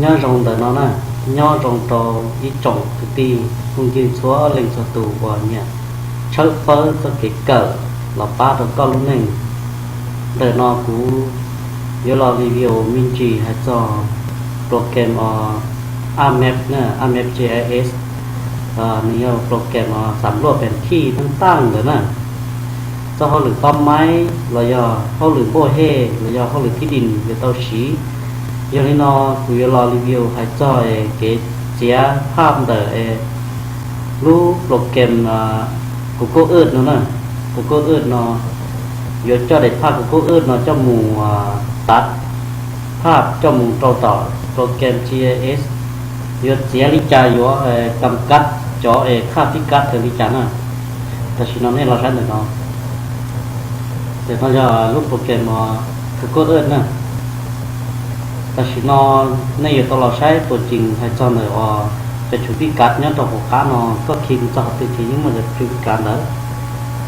Nyob zoo ntawm no na, nyob zoo rau ib tsoom kwv tij phooj ywg txhua leej txhua tus uas nyiam tshawb fawb txoj kev kawm los pab rau koj lub neej. Ntawm no kuv yuav los review me ntsis hais txog program ArcMap na, ArcMap G I S. Nws yog program xam luaj phem thij thaj tag ntawd na. Txoj hauj lwm pab maib los yog hauj lwm npauj hej los yog hauj lwm thib dis yuav tau siv. Yog li no kuv yuav los review hais txog kev txiav phaj ntawm lub program Google Earth no na. Google Earth no yuav coj daim phaj Google Earth no coj mus tav phaj coj mus rau tom program G I S, yuav txiav li cas, yuav kam kab cov es khaj phib kab kawg li cas na. Tam sim no nej los saib ntawm no, ntawm no yog lub program Google Earth na. Tam sim no nej yuav tau los saib tuam ceem hais txog ntawm uas cov tshuv phib kab nyob rau hauv qab no, koj khi mus txog qhov twg ces yeej muaj cov tshuv phib kab ntawd.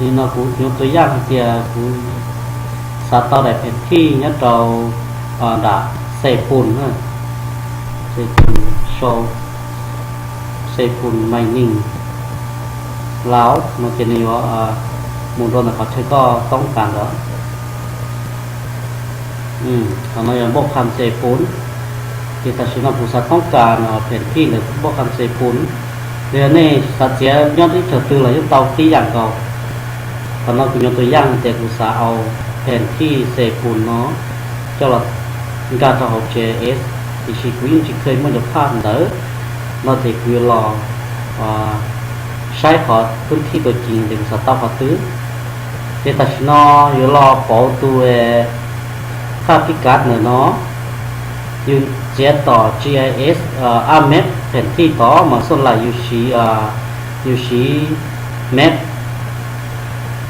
Li no kuv yuav tua yaj hais tias kuv xav tau daim phem thij nyob rau nram Xe Pun na, Xe Pun Show, Xe Pun Mining Lao no ces nws yuav mus rau ntawm qhov chaw koj toob kas ntawd. Qhov no yog npauj qham Xe Pun, ces tam sim no kuv xav toob kas phem thij ntawm npauj qham Xe Pun. Yog nej xav txiav nyob teb chaws twg los yeej tau tib yam nkaus. Qhov no kuv yuav tua yaj hais tias kuv xav ua phem thij Xe Pun no coj los nkag rau hauv G I S, tiam sis kuv yeej tsis kheev muaj cov phaj ntawd no ces kuv yuav los saib qhov pheej thij tuam ceem tias kuv xav tau qhov twg. Ces tam sim no yuav los pauv tus phaj phib kab ntawm no, yus txiav tom G I S ArcMap phem thij tod mas xoj lais yus siv, yus siv map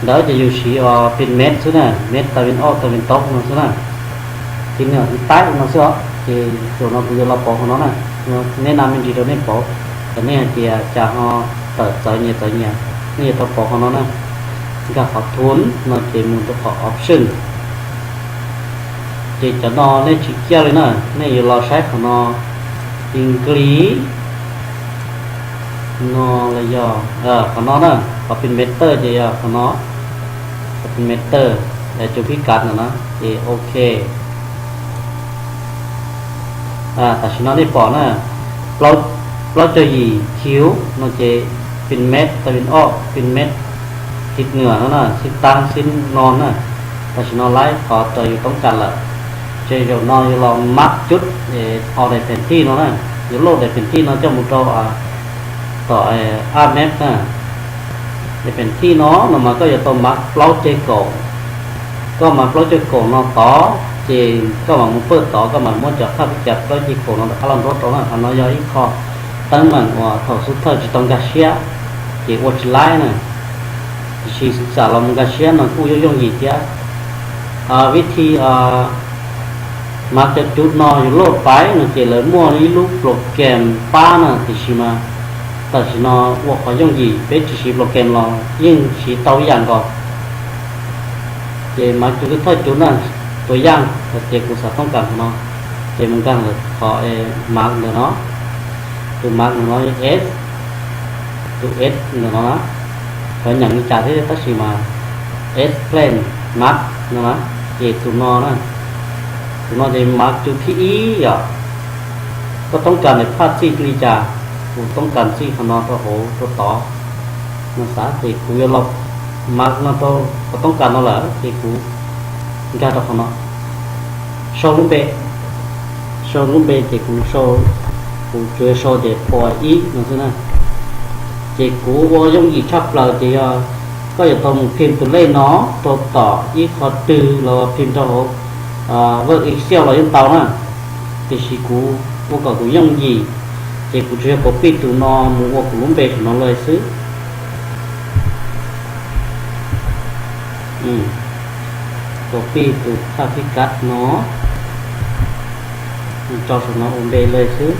ntawd ces yus siv pin map xwb na, map tawv vin oj tawv vin tauv no xwb na, tiv niam tiv taib no xwb os. Ces zaum no kuv yuav los pauv qhov no na, neb na me ntsis rau nej pauv, kom nej hais tias cas ho tawm txawv nyias txawv nyias, nej yuav tau pauv qhov no na. Nkag qhov tools no ces mus rau qhov option. Ces cov no nej tsis kiaj li na, nej yuav los saib qhov no, English no los yog qhov no na, qhov pin meter ces yog qhov no, qhov pin meter, tshuv phib kab ntawm no, ces ok. Tam sim no nej pom na, plaub caug yim kiv no ces pin met tawv vin oj, pin met thib nwg no na, xib taab xib no na. Tam sim no laib qhov raws yus toob kas lawm, ces zaum no yuav los mab cub ua daim phem thij no na, yuav load daim phem thij no coj mus rau tom ArcMap na. Daim phem thij no no mas koj yuav tau mab plaub ceg kaum. Koj mab plaub ceg kaum no tod ces koj mam mus pawj tod, koj mam muab cov phaj phib kab plaub ceg kaum no rov qab los nruab rau na. Qhov no yog ib qho teeb meem uas thaum xub thawj tsis tau nkag siab ces ua tsis laib na. Tiam sis xam los mus nkag siab no kuj yooj yooj yim thiab. Vib thi mab cov cub no yus load pais no ces lawv muaj ib lub program pab na, tiam sis mas tam sim no ua qhov yooj yim, peb tsis siv program los yeej siv tau ib yam nkaus. Ces mab cub thawj cub na, tua yaj hais tias kuv xav toob kas qhov no, ces mus nkag ntawm qhov mab ntawm no, tus mab ntawm no s, tus s ntawm no na, lawv nyeem li cas thiab tab sis mas s plain mab no na, ces tus no na, tus no ces mab cub thib ib yom. Koj toob kas daim phaj txij li cas, kuv toob kas txij qhov no rau hauv rau tod no xav, ces kuv yuav los mab no rau qhov toob kas no lawm ces kuv nkag rau qhov no, sau lub npe, sau lub npe ces kuv sau, kuv tsuas sau ces pua ib no xwb na. Ces kuv ua yooj yim tshaj plaws ces yog koj yuav tau mus phim tus lej no rau tom ib qho twg los phim rau hauv Word, Excel los yeej tau na. Tiam sis kuv ua kom kuv yooj yim, ces kuv tsuas yog copy tus no mus ua kuv lub npe saum no lawm xwb. Copy tus phaj phib kab no, tso saum no ua npe lawm xwb,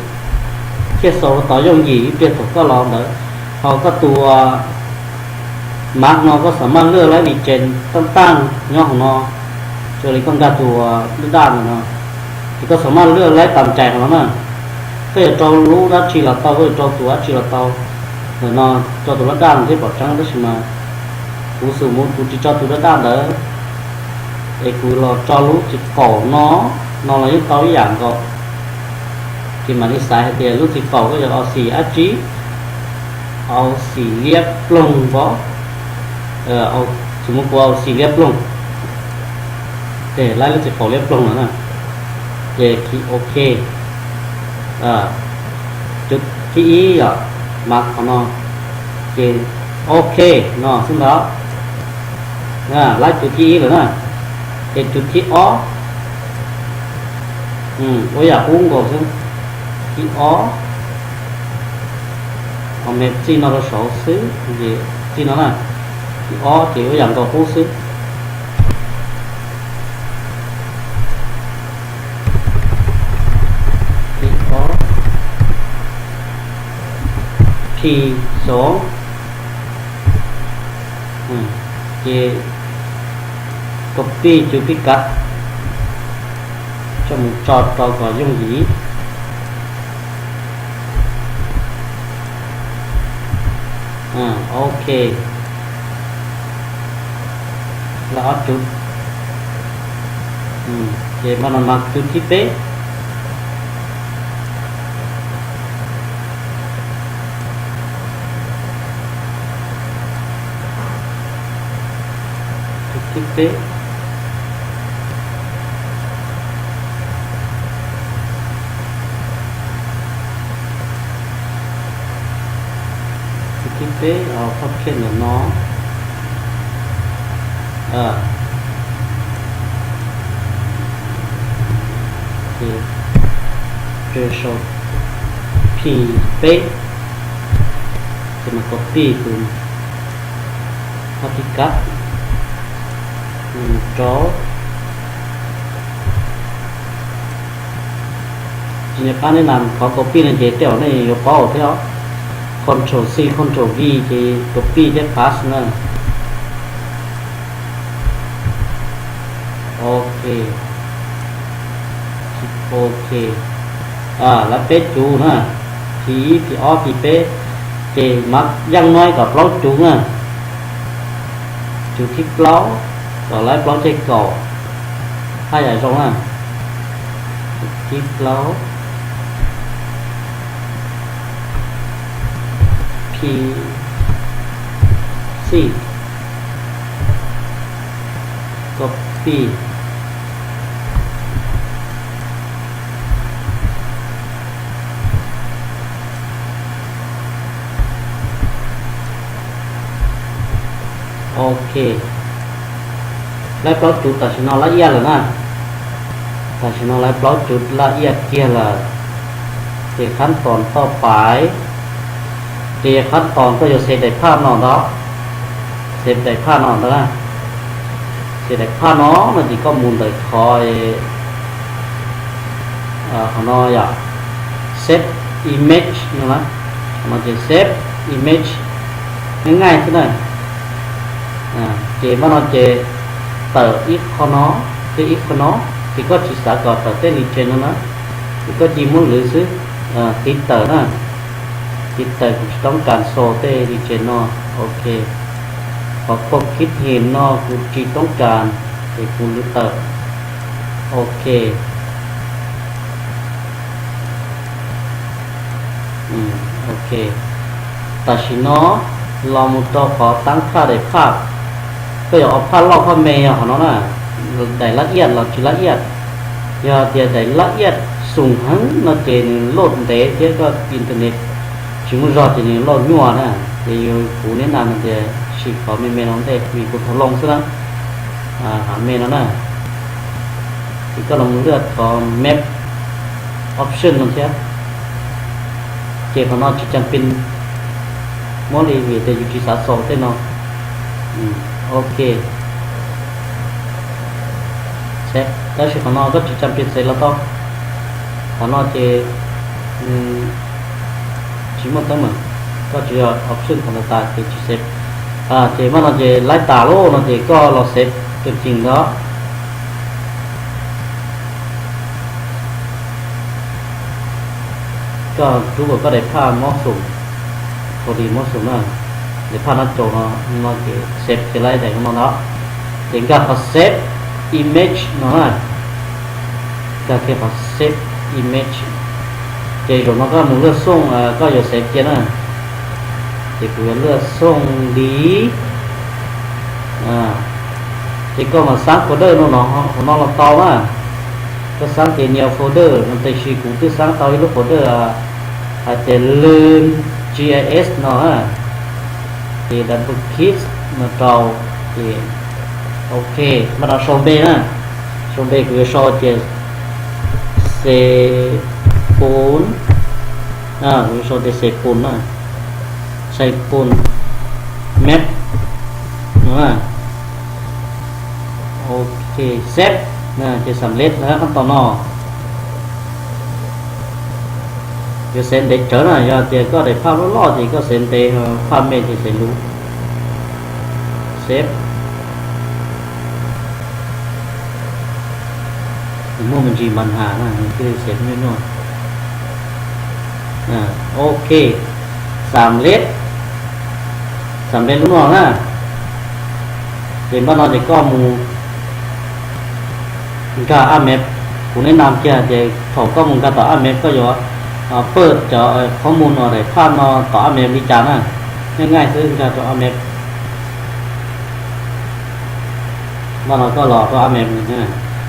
thiaj xaus rau tod yooj yim ib pliag thaum koj los ntawd. Ho koj tus mab no koj xam maj lwaj laib li tsees taaj taaj nyob hauv no, raws li koj nkag tus daj daj ntawm no, ces koj xam maj lwaj laib tas cais hauv no na. Koj yuav rau lub dab tsi los tau, koj yuav rau tus dab tsi los tau. Ntawm no rau tus dab daj no thiaj pom tseeb, tab sis mas kuv xum mus kuv tsis tso tus dab daj ntawd, es kuv los tso lub txiv qaum no, no los yeej tau ib yam nkaus. Ces mam li xaiv hais tias lub txiv qaum koj yuav Aussie dab tsi, Aussie liab ploog pom, xum mus kuv Aussie liab ploog, ces laib lub txiv qaum liab ploog no na, ces OK. Tus thib ib yom, mas qhov no, ces OK no xwb ntag. Laib tus thib ib lawm na, ces tus thib ob ua yam qub nkaus xwb. Thib ob, me txij no rau saud xwb, txij no na, thib ob ces ua yam nkaus qub xwb. Thib ob, P xov, ces copy tus phib kav coj mus tso rau kom yooj yim. OK, lawm ob tus, ces mas no mas tus thib peb, tus thib peb, tus thib peb, phob kheej ntawm no, ces sau P peb, ces mas copy tus phab phib kav rau. Tsis nco qab nej na, qhov copy no ces tej zaum nej yuav paub thiab os. Control C, Control V ces copy thiab paste na. OK, OK, lawv peb cuv na, P ib, P ob, P peb, ces mas yeej no kom plaub cuv na. Cuv thib plaub, kom laib plaub ceg kaum, haj yam zoo na. Cuv thib plaub, P six, copy. OK, laib plaub cuv tam sim no laj iaj lawm na. Tam sim no laib plaub cuv laj iaj kiag lawm. Ces khab toos toj pais, ces khab toos koj yuav xev daim phaj no ntag, xev daim phaj no ntag na. Xev daim phaj no no ces koj mus ntawm qhov, qhov no yom, save image no na, qhov no ces save image, nyaij nyaij xwb na. Ces mas no ces tawm ib qho no thiab ib qho no, ces koj tsis xav kom tawm tej li tsev no na, ces koj cia muab lwv xwb, tiv tawm na, tiv tawm, kuv tsis toob kas sau tej li tsev no. OK, qhov khuam kib hem no kuv tsis toob kas, ces kuv lwv tawm. OK, OK, tam sim no los mus rau qhov tab phaj daim phaj, koj yuav ua phaj loj phaj me yog qhov no na, daim laj iaj los tsis laj iaj. Yog tias daim laj iaj xum heev no ces nws load ntev thiab koj internet tsis muaj zog ces nws load nyuaj na. Ces yus kuv niaj hnub no tias sim qhov me me no ntej, vim kuv thov loo xwb na, qhov me no na. Ces koj los mus lwaj qhov map option no thiab. Ces qhov no tsis cam pin muab li vim tias yus tsis xav xaus tej no. OK, tab sis qhov no koj tsis cam pin xev los tau. Qhov no ces tsis muaj teeb meem, koj tsis yog option qhov ntawd tas ces tsis xev. Ces mas no ces laib tas lawm no ces koj los xev tus ceem ntawd. Koj rub kom koj daim phaj mob xum, koj li mob xum na, daim phaj no caum no, no ces save kiag laib daim no ntag. Ces nkag qhov save image no na, nkag kiag qhov save image. Ces zaum no koj mus lwaj xooj koj yuav save kiag na. Ces kuv yuav lwaj xooj li. Ces koj mam xab folder no no, hauv no los tau na. Koj xab tias new folder no, tiam sis kuv twb xab tau ib lub folder hais tias Lwm G I S no na. Ces double click no rau, ces ok, mas no sau npe na, sau npe kuv yuav sau tias Xepun, kuv yuav sau tias Xepun na, Xepun map no. Ok, save, ces xam lej na, qhov tau no. Yuav xev ntev tsawv na, yog tias koj daim phaj loj loj ces koj xev ntev, phaj me ces xev luv. Save. Nws muaj me ntsis npas has na, nws thiaj li xev me no. Ok, xam lej, xam lej lub no na. Ces npaj no ces koj mus nkag a map, kuv neb nam kiag tias thaum koj mus nkag tom a map koj yuav pawj cov qhob mus no daim phaj no tom a map li cas na. Nyob nqaij xwb nkag rau a map. Npaj no koj los rau a map,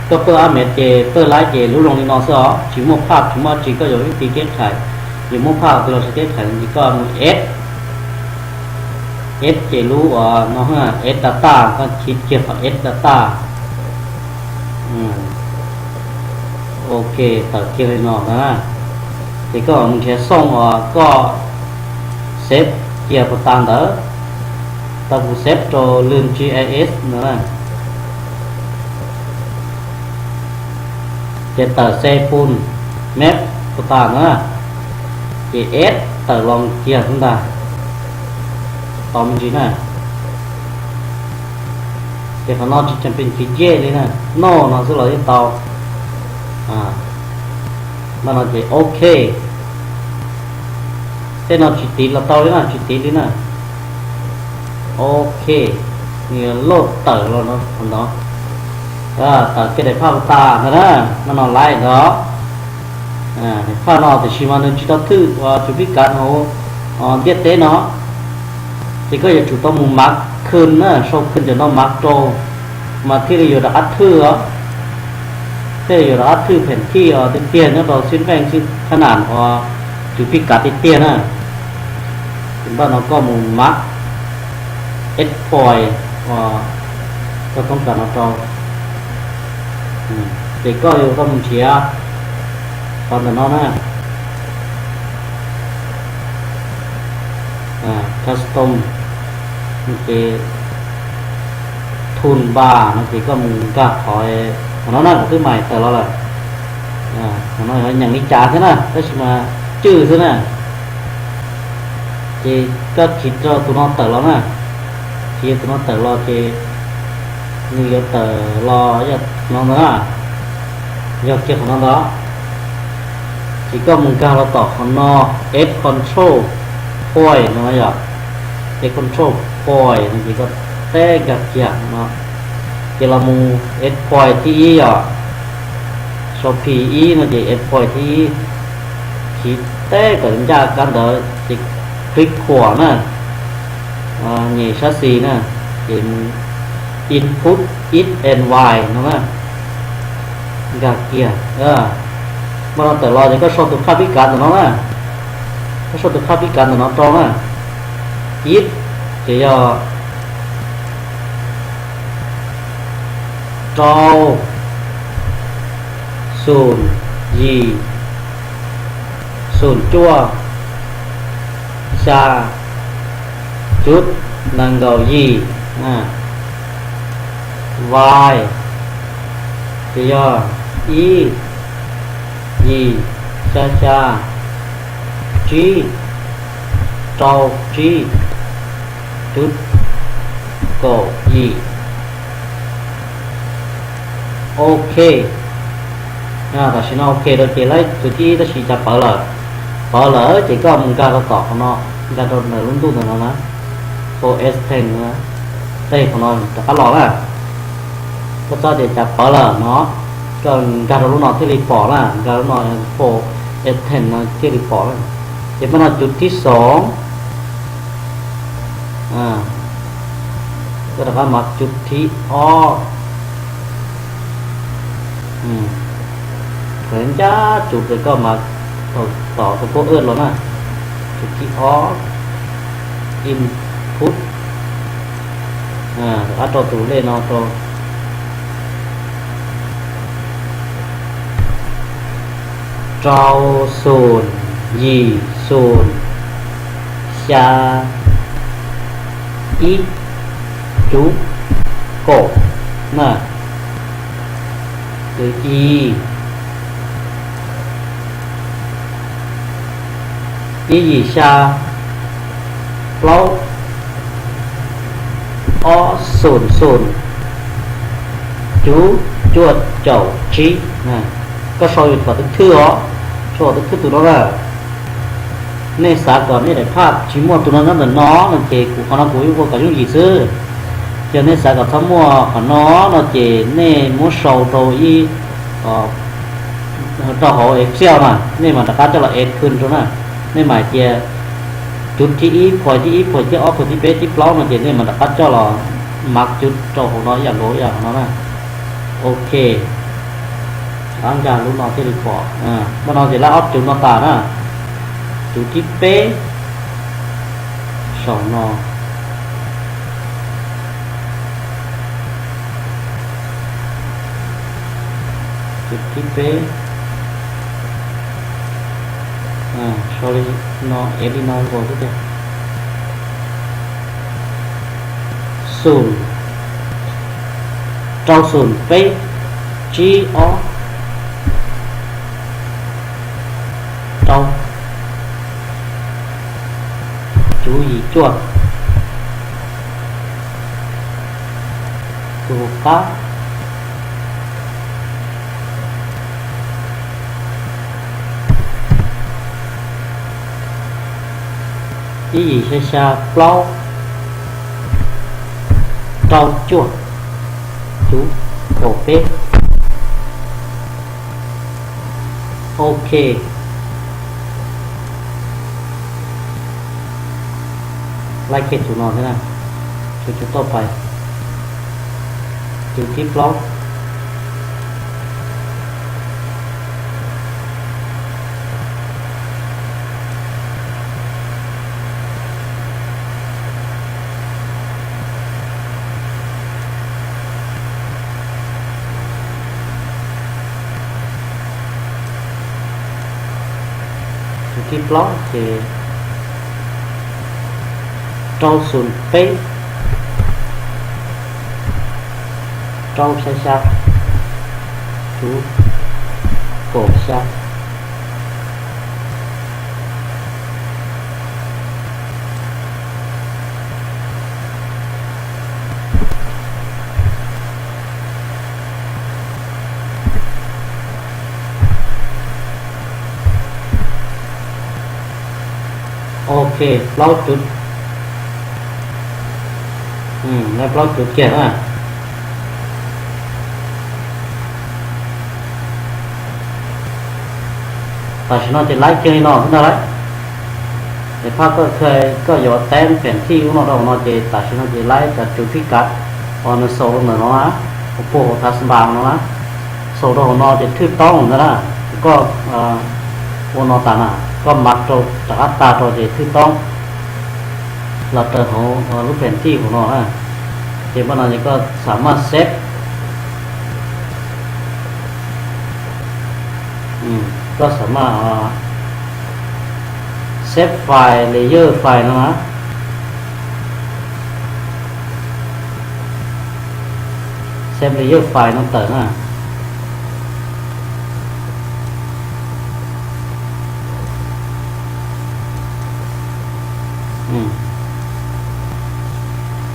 koj pawj a map ces pawj laib ces lub zoo li no xwb os, tsis muaj phaj tsis muaj tsi, koj yuav ib tib teb khais, yuav muaj phaj twg los tsis teb khais, koj mus ed, ed ces lub uas no ed data, koj khiv kiag qhov ed data. Ok, tawm kiag li no na. Ces koj mus nrhiav xooj uas koj save kiag puas tas ntawd, tau kuv save rau Lwm G I S no na. Ces tawm Xepun map puas tas na, ces ed tawm los kiag xwb ntag. Tau me ntsis na. Ces qhov no tsis tseem pes khiv cej li na, no no xwb los yeej tau. Npaj no ces ok. Tej no tsis tiv los tau li na, tsis tiv li na. Ok, nws loj tawm los no, qhov no tawm kiag daim phaj tas ntag na. Npaj no laib ntag. Daim phaj no tiam sis mas nws tsis tau thwj uas tswv pib kav hauv ntiaj teb no, ces koj yuav tsum tau mus mav khwm na, sau khwm cov no mav rau, mas thiaj li yuav rov qab thwj os. Thiaj li yuav rov qab thwj phem thij os, tiag tiag nyob rau xib npeej xib khab nam uas tswv pib kav tiag tiag na. Ces npaj no koj mus mav exploit uas koj toob kas no rau. Ces koj yuav tau mus nrhiav qhov ntawm no na, custom, ces toolbar no ces koj mus nkag qhov, qhov no na, kuv twb mais tawm los lawm. Qhov no yog nyeem li cas thiab na, tab sis mas cwj xwb na. Ces koj khiv rau tus no tawm los na, khiv tus no tawm los ces nws yuav tawm los yog no ntag na, yog kiag qhov no ntag. Ces koj mus nkag los tom qhov no, add control point no yom, add control point no ces koj teb nkag kiag no, ces los mus add point thib ib yom, sau P ib no ces add point thib ib, khiv teb kom ncaj kab ntawd ces click khuam na, nyem sab xis na, ces mus input x and y no na, nkag kiag. Mas no tawm los ces koj sau tus phaj pib kav ntawm no na, koj sau tus phaj pib kav ntawm no rau na, ib ces yog rau, xum, yim, xum cuaj, xya, cuv, nees nkaum yim, y, ces yog ib, yim, xya xya, tsib, rau tsib, cuv, kaum yim. Ok, tam sim no ok rau ces lawv tus thib ib tab sis cas pawv lawm. Pov lawm ces koj mus nkag rau tom qhov no, nkag rau ntawm lub ntuj ntawm no na, Full Extent na, tej qhov no rov qab los na. Koj txhob tias cas pov lawm no, koj nkag rau lub no thiaj li pom na, nkag lub no Full Extent no thiaj li pom na. Ces pab no cuv thib xoom, koj rov qab mas cuv thib ob, ncaj cuv ces koj mas tom tus pub wb los na, cuv thib ob, input, rov qab rau tus lej no rau rau xoom, yim xoom, xya, ib, cuv, kaum na, cuv ib, ib yim xya, plaub, ob xoom xoom, cuv cuaj caum tsib. Koj sau yus qhov tus thwj os, sau qhov tus thwj tus no na. Nej xav kom nej daim phaj tsis muaj tus no nyob ntawm no no ces kuv qhov no kuv ua kom yooj yim xwb. Yog nej xav kom txhob muaj qhov no no ces nej muab sau rau ib, rau hauv Excel na, nej mam rov qab coj los add kawg rau na. Nej mam hais tias cuv thib ib, point thib ib, point thib ob, point thib peb, thib plaub no ces nej mam rov qab coj los mas cuv rau hauv no ib yam nkaus ib yam qhov no na. Ok, rov nkag lub no thiaj li pom. Npaj no ces lab ob cuv no tas na. Cuv thib peb saum no, cuv thib peb, sau li no, ev li no nkaus xwb tiag. Xoom, rau xoom peb, tsib ob, rau, cuv yim cuaj, tus qab, ib yim xya xya plaub, rau cuaj, cuv kaum peb. Ok, lab kiag tus no thiab na, tus tus tauj pais, tus thib plaub. Tus thib plaub ces rau xoom peb, rau xya xya, cuv kaum xya. Ok, plaub cuv, plaub cuv kiag na. Tam sim no ces laib kiag li no xwb ntag lauj. Ces phaj koj, koj yuav teb pem thij ub no rau hauv no ces tam sim no ces laib cov cuv thib kav uas nws xaus rau ntawm no na, uas puag hauv taskbar no na, xaus rau hauv no ces thwj toob ntag na. Koj ua no tas na, koj mas rau rov qab tag rau ces thwj toob los raws hauv lub pem thij hauv no na. Ces npaj no ces koj xam maj save, koj xam maj save file, layer file no na. Save layer file no tawm na.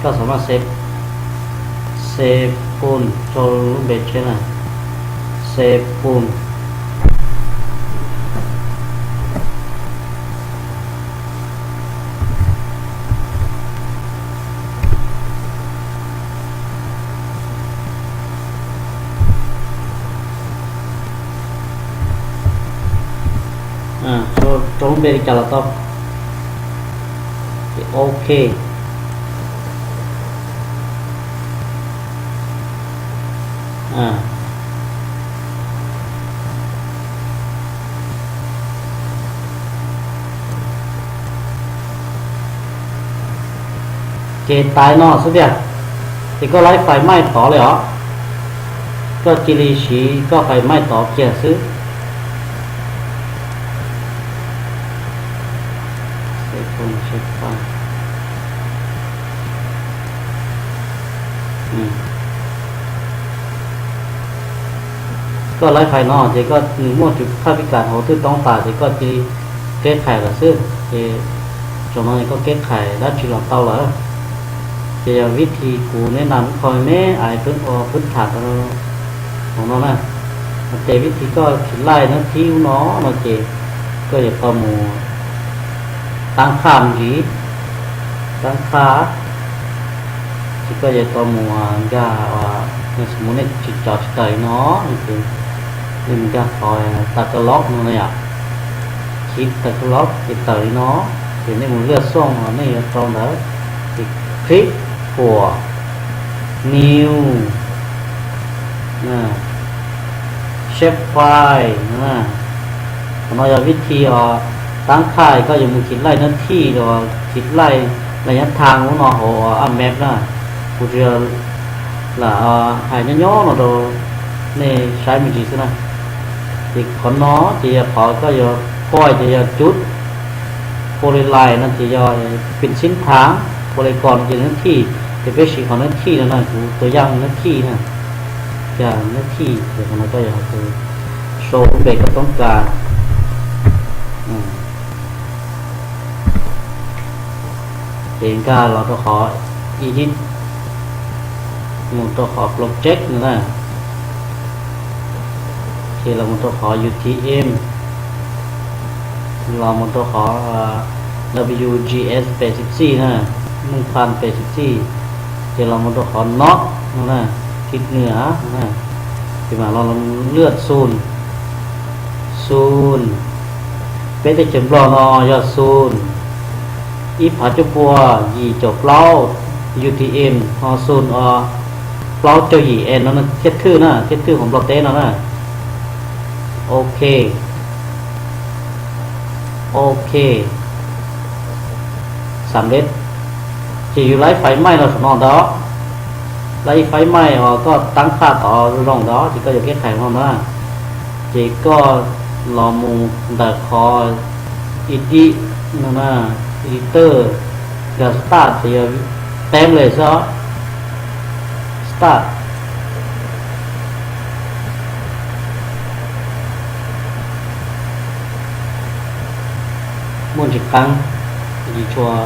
Koj xam maj save, save pum rau lub npe tshiab na, save pum. Sau rau lub npe li cas los tau. Ces ok. Ces tais no xwb tiag, ces koj laib fais maij tod li os. Koj cia li siv koj fais maij tod kiag xwb. Koj laib fais no ces koj nws muaj tus phaj pib kas hauv twb toob tas ces koj cia li keb khais lawm xwb ces, tsaum no koj keb khais dab tsi los tau lawm. Ces yog vib thi kuv neb nas lub kho me ais peb ua peb tham rau hauv no na. Ces vib thi koj khiv laij nab thib ub no no ces koj yuav tau mus taab qhaj me ntsis, taab qhaj, ces koj yuav tau mus nkag, xws mus nej tsis cov tsis tawm li no, ces nej mus nkag qhov tas ka lob no na yom, khiv tas ka lob ces tawm li no, ces nej mus lwaj xooj nej yuav rau ntawd, ces click huam new, shape file. Qhov no yog vib thi os, taab qhaj koj yuav mus khiv laij nab thij los khiv laij, laij nab thaj ub no hauv a map na. Kuv tsuas yog lam hais nyob nyob no rau nej saib me ntsis xwb na. Ces qhov no ces yog qhov koj yuav point ces yog cub, polyline no ces yog pin xib thaj, polygon ces nab thij, ces peb siv qhov nab thij no na, kuv tua yaj nab thij na, yaj nab thij ces qhov no koj yuav sau lub npe koj toob kas. Ces nkag los rau qhov edit, mus rau qhov project no na, ces los mus rau qhov utm, los mus rau qhov wgs peb sib xij na, mooj phaj peb sib xij, ces los mus rau qhov no no na, thib nws no na, ces mam los lwaj xun, xun, peb teb chaws Nplog no yog xun ib phav cuaj pua yim caum plaub utm, ho xun o plaub caug yim en no thiaj thwj na, thiaj thwj hauv Nplog teb no na. Ok, ok, xam leb. Ces yus laib fais maij los saum no ntag, laib ib fais maij os, koj taab qhaj tod zoo ntawd ces koj yuav keb khais no na. Ces koj los mus ntawm qhov edit no na, editor, yog start ces yog template xwb os. Start. Muaj ntsis qeeb, tsis tshua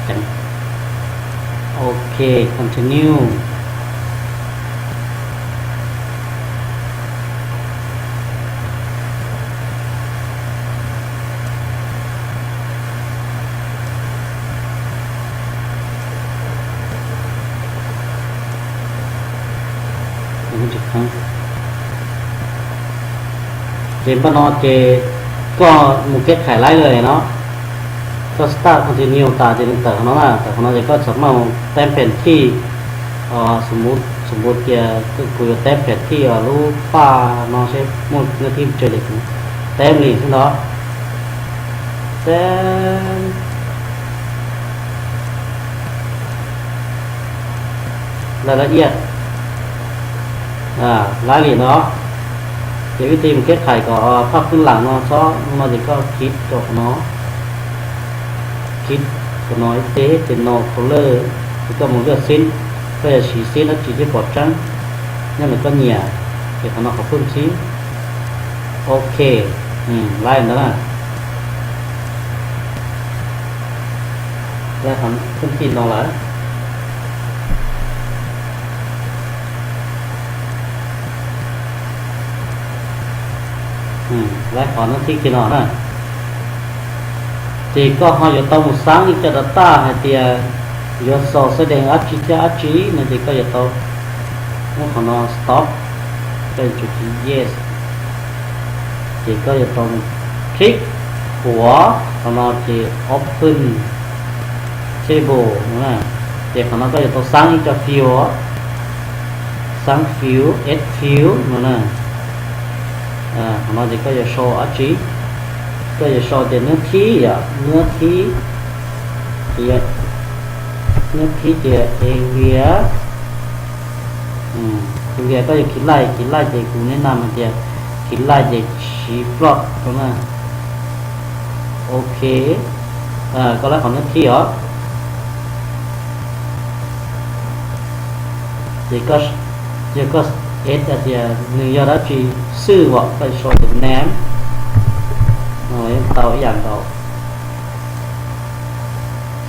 ceev. Ok, continue. Ces npaj no ces koj mus keb khais laib lawm no, koj start continue tas ces nws tawm qhov no na, tawm qhov no ces koj txawm maj mus teeb phem thij, xum mus tias kuv yuav teeb phem thij os lub paj no seb muaj nab thij tse ces kuv teeb li xwb no. Teeb laj laj iaj, laib li no. Ces vib thi mus keb khais kom phaj pwj lam no txhob no ces koj kib rau qhov no, kib qhov no ib teb ces no color, ces koj mus lwaj xib, koj yog siv xib dab tsi thiaj pom tseeb, nyob ntawm koj nyiam, ces qhov no qhov pwj xib. Ok, laib ntawd na. Laib qhov pwj xib no lawm. Laib qhov nab thij kiag no na. Ces koj ho yuav tau mus xaab ib co data hais tias yuav xaus xab dees dab tsi thiab dab tsi no ces koj yuav tau muab qhov no stop, koj yuav tsum kib yes. Ces koj yuav tau click qhuav qhov no ces open table no na. Ces qhov no koj yuav tau xab ib co field, xab field, add field no na. Qhov no ces koj yuav sau dab tsi? Koj yuav sau tias nab thib yom, nab thib, nab thib ces area, area koj yuav khij laij, khij laij ces kuv neb nam hais tias khij laij ces siv float rau na. Ok, koj lab qhov nab thib os. Ces yog koj es hais tias nws yog dab tsi, xwb uas koj sau tias name, yeej tau ib yam nkaus.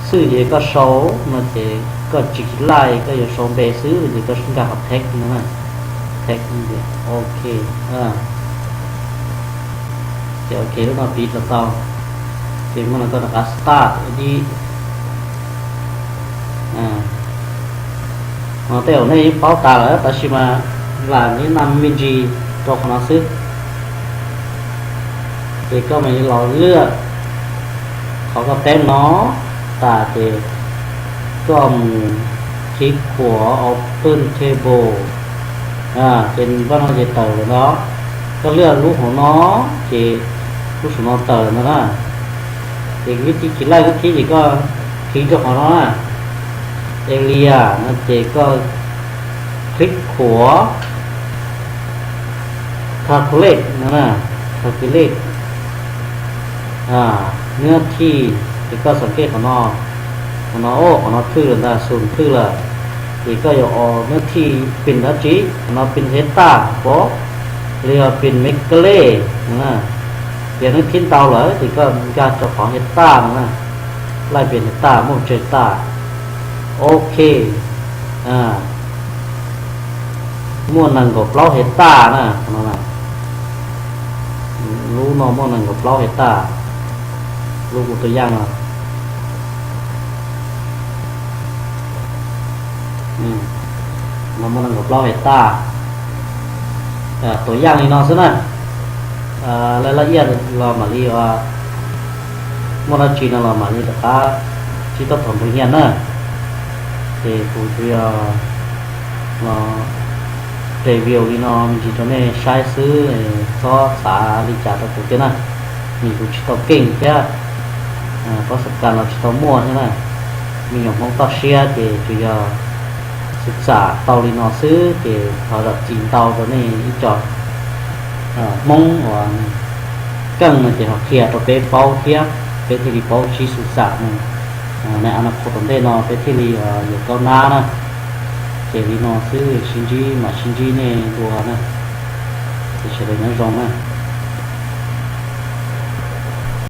Xwb ces koj sau no ces koj tsis khij laij, koj yuav sau npe xwb ces koj nkag qhov text no na. Text, ok, ces ok lub no piv tau tau. Ces muaj no koj rov qab start edit. Tej zaum nej yeej paub tas lawm tab sis mas lam neb nam me ntsis rau qhov no xwb. Ces koj mam li los lwaj qhov koj teb no tas ces koj mus click qhuav open table, ces npaj no ces tawm lawm ntag. Koj lwaj lub hauv no ces lub saum no tawm ntag na. Ces vib thib khij laij vib thib ces koj click rau qhov no na, area no ces koj click qhuav calculate no na, calculate nab thib. Ces koj xam kej qhov no, qhov no, qhov no thwj lawm ntag, xum thwj lawm. Ces koj yuav ua nab thib pin dab tsi? Qhov no pin hectare pom, los yog pin megalith no na. Ces nab thib ntau lawm ces koj nkag rau qhov hectare no na, laij pin hectare, muaj tsawg hectare. Ok, muaj nees nkaum plaub hectare na, qhov no na. Lub no muaj nees nkaum plaub hectare, lub kuv tus yaj no. No muaj nees nkaum plaub hectare. Tus yaj li no xwb na. Laj laj iaj los mam li muaj dab tsi no los mam li rov qab sib tau thaum nrug nyiaj na. Ces kuv tsuas yog review li no me ntsis rau nej saib xwb, txhob xav li cas rau kuv thiab na. Nws kuv tsis tau keej thiab, pab xab kas los tsis tau muaj thiab na. Me nyuam Hmoob toj siab ces tsuas yog xwm xam tau li no xwb ces thov zam txim ntau rau nej ib co Hmoob uas keej no ces ho qhia rau peb paub thiab, peb thiaj li paub sib xwm xam mus. Nais a no qhuav tom ntej no peb thiaj li yuav kaub nab na. Ces li no xwb, sib ntsib mam sib ntsib nej dua na. Ces sawv daws nyob zoo na.